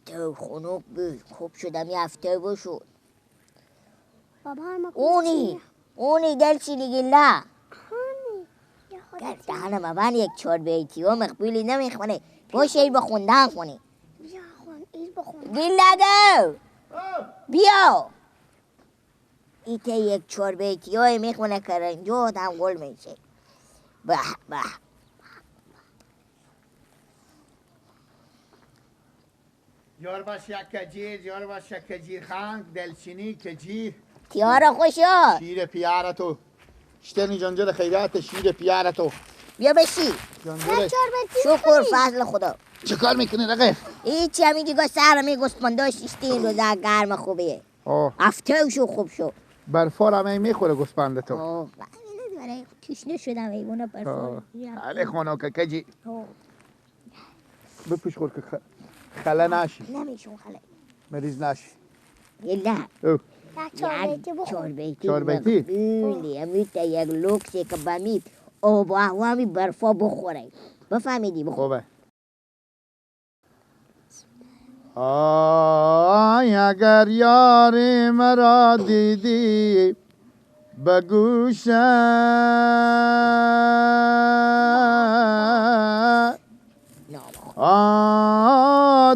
هفته خنک بود، خوب شدم یه هفته بشد. بابا اونی دلچینی گله گردن من یک 4 بیتی ها مقبولی نمیخونه. باشه ای بخوندن خونه. بیا خون ای بخون گله بیا ایته یک 4 بیتی های میخونه کرنجو هم گل میشه. به به یار باش یک کجیر، یار باش یک کجیر خانگ دلچینی کجیر تیارا خوشا شیر پیاره تو شترنی جانجر خیرات شیر پیاره تو بیا بشی شکر فضل خدا. چه کار میکنی رقیب؟ هیچی، همینجا سر می گسپنده شیشتین روزا گرم خوبیه. هفته شو خوب شو برفار همه میخوره گسپنده تو. برای تشنه شدم ایوانا برفار. علی خانم که کجی بپوش خور که خله نشی. نمیشون خله مریض نشی. یلا 4 بیتی 4 بیتی بیلی امیت یک لوکسی که بمید آب و هوامی برفا بخوره. بفهمیدی بخور. خوبه. آی اگر یاری مرا دیدی به گوشه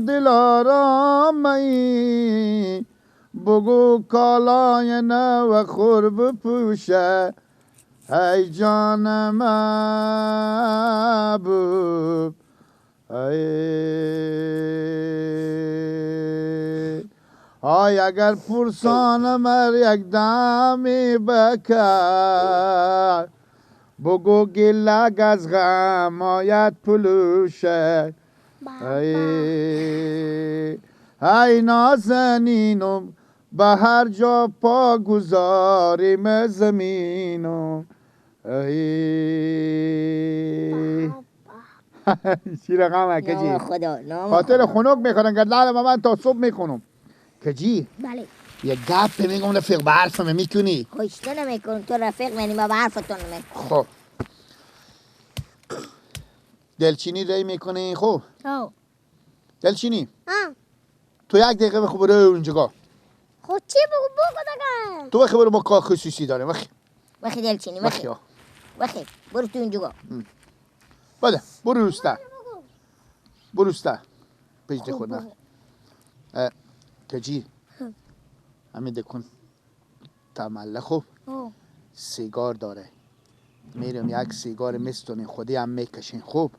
دلارام ای بگو کالای نو خور بپوشه ای جان محبوب ای اگر پرسان مر یک دمی بکر بگو گلگ از غم آید پلوشه ای نازنینم به هر جا پا گذاریم زمینم. شیر غمه کجی خاطر خنک میخورن گردن من تا صبح میخونم کجی. بله یه گپ میگم رفیق به حرفم میکنی؟ خوشته نمیکنم تو رفیق منی ما به حرفتون نمیکنم. خب دلچینی ری میکنی؟ خب دلچینی تو یک دقیقه بخو برو اونجا. خب چی بگو بگو دیگه. تو بخو برو، ما کار خصوصی داریم. وخی وخی دلچینی وخی وخی برو تو اونجا. بله برو اوستا برو اوستا پیش خود نه کجی همین دکن تمله. خوب سیگار داره میرم یک سیگار میستونیم خودی هم میکشین. خوب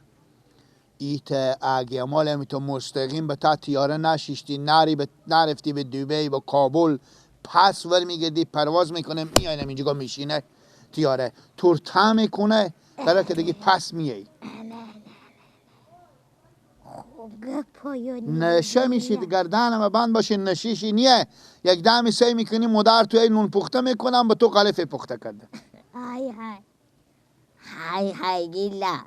ایت اگه مال تو مستقیم به تا تیاره نشیشتی نری نرفتی به دبی با کابل پس ور میگردی پرواز میکنه میاینم اینجا میشینه تیاره تورته میکنه برای که دیگه پس میای نشه میشید گردنم بند باشه نشیشی نیه. یک دمی سعی میکنی مادر تو ای نون پخته میکنم به تو قلفه پخته کرده. های های های های گیلا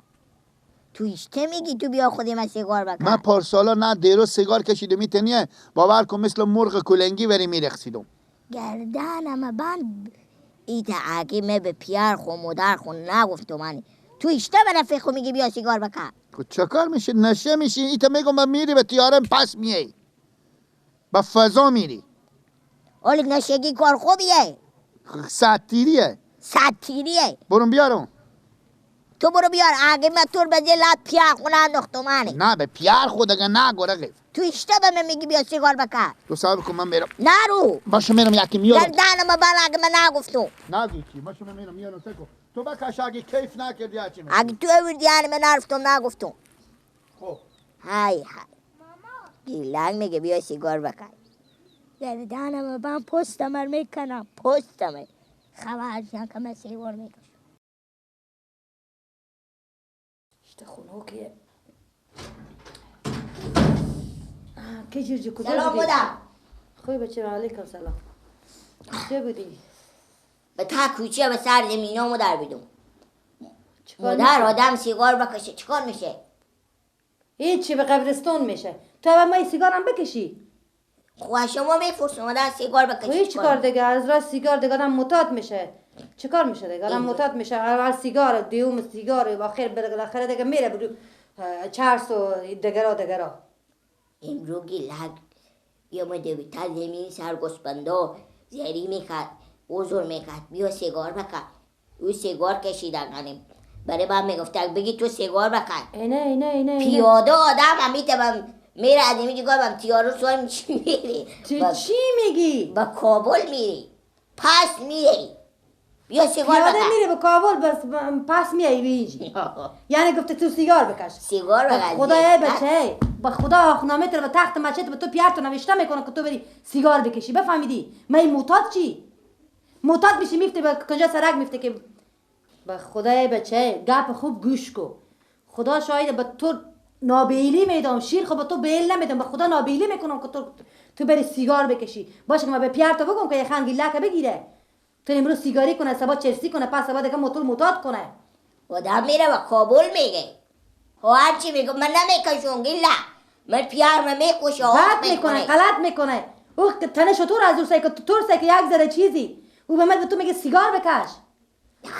تو ایشته میگی تو بیا خودی من سیگار بکن. من پارسالا نه دیروز سیگار کشیدم میتنیه باور کن مثل مرغ کلنگی وری میرقصیدم. گردنم بند ایت عقیمه به پیار خو مادر خو نگفت من تو ایشته به رفیق خو میگی بیا سیگار بکن. چه کار میشه نشه میشی ایتا میگم من میری به تیارم پس میای به فضا میری. اولی نشگی کار خوبیه ستیریه ستیریه. برو بیارم تو برو بیار اگه من تو به دلت پیار خونه انداختم منه. نه به پیار خود اگه نگو رقیب تو اشته به من میگی بیا سیگار بکن. تو صبر کن من میرم. نرو باشه میرم یکی میارم. گردن ما بر اگه من نگفتم نگو کی باشه من میرم میارم سکو تو بکش اگه کیف نکردی هرچی میگی اگه تو اوردی یعنی من نرفتم نگفتم. خب های های گیلنگ میگه بیا سیگار بکن. گردنم من پستم میکنم پستم خبر که من سیگار میکشم. خنوکیه کجی کجا؟ سلام بودم. خوبی بچه؟ علیکم سلام. چه بودی؟ به تا کوچه به سر زمینا مادر بیدم. مادر آدم سیگار بکشه چیکار میشه؟ هیچی به قبرستون میشه. تو اول ما سیگارم بکشی. خب شما میفرسم آدم سیگار بکشه. هیچ کار دیگه از راه سیگار دیگه آدم معتاد میشه. چیکار میشه دیگه؟ آدم معتاد میشه. اول سیگار، دیوم سیگار، آخر بالاخره دیگه میره برو چرس و دگرا دگرا. امرو گیلک بیامده به زمین سرگسپندا زری میکرد، حضور میکرد، بیا سیگار بکن. او سیگار کشیدن کنیم. برای من میگفت بگی تو سیگار بکن. اینه اینه اینه. پیاده آدم همیته من میره از اینجا جگاه بم تیارو سوار میشی میری. تو چی میگی؟ با کابل میری. پس میری. بیا سیگار بکن. پیاده میری به کابل بس پس میای به اینجا. یعنی گفته تو سیگار بکش. سیگار بکش. خدای بچه با خدا آخنامه تر به تخت مچت به تو پیار تو نوشته میکنه که تو بری سیگار بکشی. بفهمیدی؟ من این معتاد چی؟ معتاد میشی میفته به کجا سرک میفته که به خدای بچه گپ خوب گوش کو. خدا شاید به تو نابیلی میدم، شیر خب به تو بیل نمیدم، به خدا نابیلی میکنم که تو بری سیگار بکشی. باشه که من به پیار تو بگم که یه خان گیلک بگیره. تو امروز سیگاری کنه، صبح چرسی کنه، پس صبح دیگه موتور معتاد کنه. آدم میره و کابل میگه. هرچی میگه من نمیکشم گیلا. من پیار من میکشه. غلط میکنه، غلط میکنه. او تنش تو از اون که تو که یک ذره چیزی. او به من به تو میگه سیگار بکش.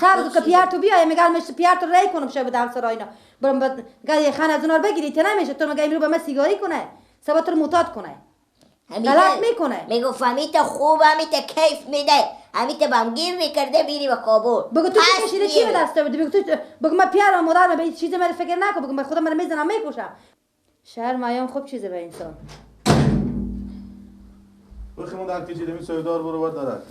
شب که پیار تو بیای میگه من پیار تو رای کنم شب دم سرای اینا. برم گه خان از اونار بگیری ته نمیشه. تو میگه امروز به من سیگاری کنه، صبح تو معتاد کنه. غلط میکنه. میگه فهمیت خوب همیت کیف میده. همیت بمگیر میکرده بیری به کابل. بگو تو چی کشیده چی به دست آوردی؟ بگو تو بگو من پیارم مادرم به چیز من فکر نکن. بگو من خودم من میزنم میکشم. شرم ایام خوب چیزه به انسان. بخیمون در کشیده می سویدار برو بر دارد.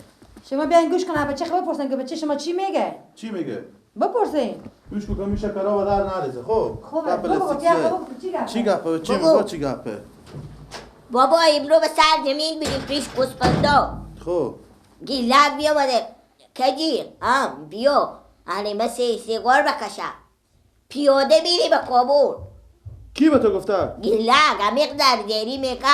شما بیاین گوش کن بچه خب بپرسن که بچه شما چی میگه؟ چی میگه؟ بپرسین. گوش کن میشه کرا و در نریزه. خب خوبه. بگو چی گپه؟ چی گپه؟ چی میگه؟ چی گپه؟ بابا امرو به سر زمین بریم پیش گوسفندا. خب گیلک بیامده کجی هم بیا یعنی مثل سیگار بکشم پیاده میری به کابل. کی به تو گفته؟ گیلک عمیق در زیری میکه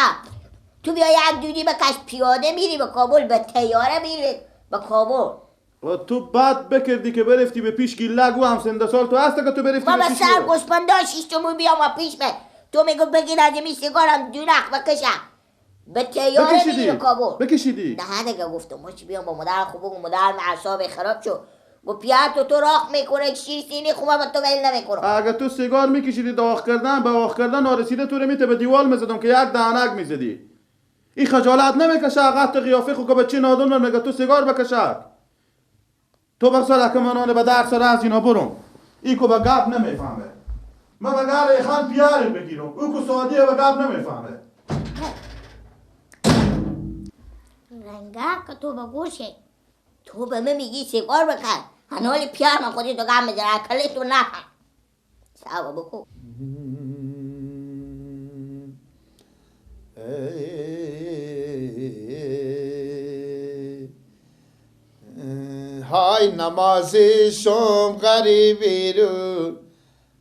تو بیا یک دودی بکش پیاده میری به کابل، به تیاره میری به کابل. و تو بد بکردی که برفتی به پیش گیلک و هم سنده سال تو هست که تو برفتی به پیش. بابا سر گوسفندا شیشتمو بیا ما پیش به تو میگو بگیر از این سیگارم دونخ بکشم به تیاره میری به کابل. بکشیدی؟ نه دیگه گفتم ما چی بیام با مادر خوب بگم مادر اعصاب خراب شد. گفت پیار تو راخ میکنه شیر سینی خوبه با تو ویل نمیکنه. اگه تو سیگار میکشیدی داغ کردن به آخ کردن نارسیده تو رو میته به دیوال میزدم که یک دهنک میزدی. این خجالت نمیکشه قط قیافه خو که بچه نادون من میگه تو سیگار بکشه. تو بر که منانه به درس را از اینا برم. ای کو به گپ نمیفهمه. من بگر خان پیار بگیرم. او کو سعودیه به گپ نمیفهمه. رنگا که تو به گوشه تو به من میگی سیگار بکن. هنوز پیار من خودی تو گم میزنه کلی تو نکن. سوا بکن. های نماز شم غریبی رو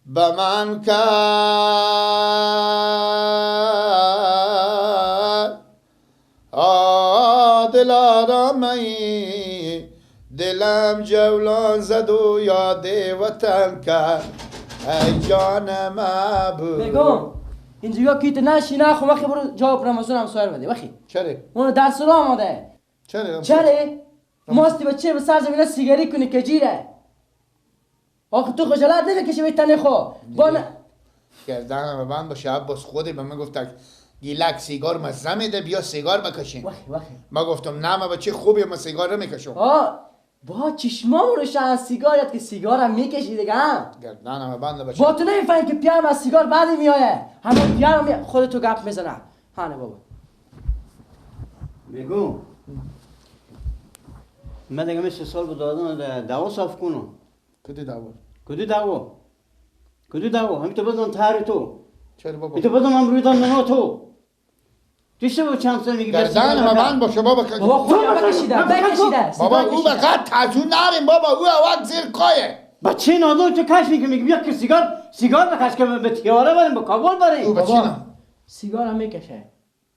به من کرد، دل آرامایی دلم جولان زد و یاد وطن کرد. ای جان محبوب بگم اینجا کیت نشی نه خب وقتی برو جواب رمضان هم سوال بده وقتی چرا اون درس رو آماده چرا چرا ماستی بچه به سر زمینه سیگاری کنی که جیره آخه تو خجالت نمیکشی به تن خو با گردنم بند باشه عباس خودی به من گفت گیلک سیگار مزه میده بیا سیگار بکشیم وخی وخی ما گفتم نه ما بچه خوبی ما سیگار نمیکشم آه با چشمام روشن سیگارت که سیگارم میکشی دیگه هم گردنم بند باشه با تو نمیفهمی که پیرم از سیگار بعدی میایه همه پیرم خودتو گپ میزنم هانه بابا بگو من دیگه مثل سال بود دادن دعوا صاف کنم کدی دعوا کدی دعوا کدی دعوا همین تو بدون تهر تو چرا بابا تو بدون من روی دادن تو تو چه چند سال میگی گردن من بند باشه بابا بابا خودم بکشیده بکشیده بابا او بقد تجو نریم بابا او اول زیر کایه بچه نادون تو کش میگه میگه بیا که سیگار بکش که به تیاره بریم به کابل بریم او بچه نه سیگار هم میکشه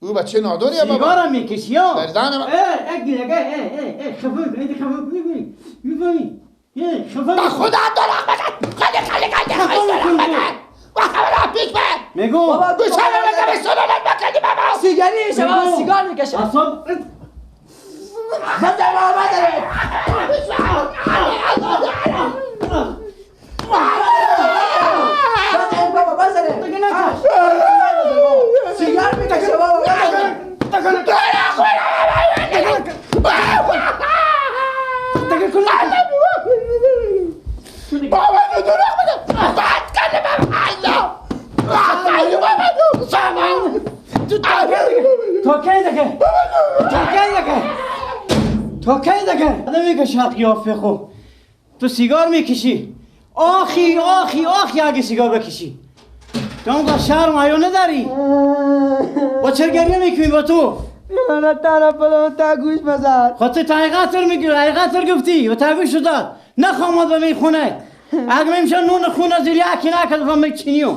او بچه نادونیه بابا سیگار هم میکشی ها گردن من ای گیرگه ای ای خفه ای خفه میگی میفهمی ای خفه با خدا دارم بکن خالی خالی خالی خالی بکن و خبر پیش من میگو بابا گوش من به سنت بکنی بابا سیگاری میشه بابا سیگار میکشه اصلا بزن بابا بزن بزن بابا بزن دیگه نکش سیگار تو تا کی دیگه تا کی دیگه تا کی دیگه نمیکشه قیافه خو. تو سیگار میکشی آخی آخی آخی اگه سیگار بکشی تو اونقدر شرم حیا نداری. با چرا گریه میکنی با تو؟ نه تنها پلان تا گوش بزن. خود تو حقیقت رو میگی، حقیقت رو گفتی و تا گوش داد. نخوام به می خونه. اگه میشن نون خونه زیر یکی نکرد و میچینیو.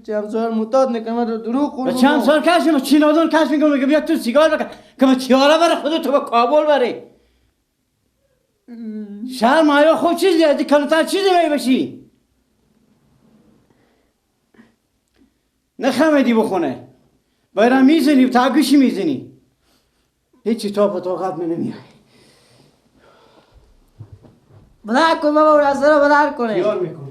چند سال معتاد نکنم رو دروغ خورد. چند سال کش میکنم چینادون کش میکنم که بیا تو سیگار بکن که به تیاره بره خودت تو به کابل بری. شرم حیا خود چیزی از کلانتر چیزی می بشی. نخمیدی بخونه. بایرم میزنی تا گوشی میزنی. هیچی تا به طاقت من نمیای. بدر کن بابا، اون از رو بدر کنه. یار میکنه.